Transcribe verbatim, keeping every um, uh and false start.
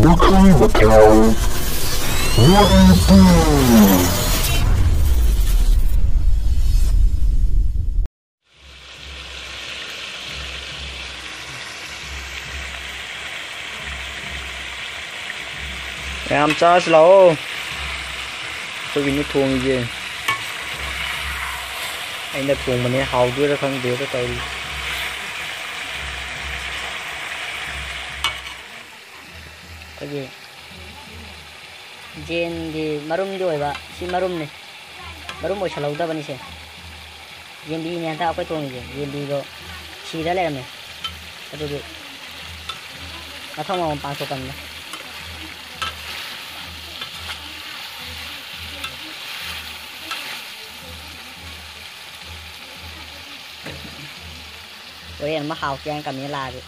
ꯃꯈꯜ ꯃꯊꯦꯜ ꯋꯥꯔꯤ ꯄꯨ꯫ ꯃꯌꯥꯝ ꯆꯥꯁꯤ ꯂꯥꯛꯑꯣ꯫ ꯑꯩꯈꯣꯏꯒꯤꯅꯤ ꯊꯣꯡꯉꯤꯁꯦ꯫ ꯑꯩꯅ ꯊꯣꯡꯕꯅꯦ, ꯍꯥꯎꯗꯣꯏꯔꯥ ꯈꯪꯗꯦꯗ ꯇꯧꯔꯤꯁꯦ꯫ ꯑꯩꯈꯣꯏꯒꯤ ꯌꯦꯟꯒꯤ ꯃꯔꯨꯝꯗꯤ ꯑꯣꯏꯕ, ꯁꯤ ꯃꯔꯨꯝꯅꯤ꯫ ꯃꯔꯨꯝ ꯑꯣꯏꯁꯜꯍꯧꯗꯕꯅꯤꯁꯦ꯫ ꯌꯦꯟꯕꯤꯅꯦ ꯍꯟꯗꯛ ꯑꯩꯈꯣꯏ ꯊꯣꯡꯉꯤꯁꯦ꯫ ꯌꯦꯟꯕꯤꯗꯣ ꯁꯤꯔ ꯂꯩꯔꯝꯃꯦ꯫ ꯑꯗꯨꯒꯤ ꯃꯊꯧ ꯃꯉꯝ ꯄꯥꯡꯊꯣꯛꯄꯅꯤꯗ꯫ ꯍꯣꯔꯦꯟ ꯑꯃ ꯍꯥꯎꯇꯦ ꯍꯥꯏꯅ ꯀꯃꯦꯟ ꯂꯥꯛꯑꯗꯤ꯫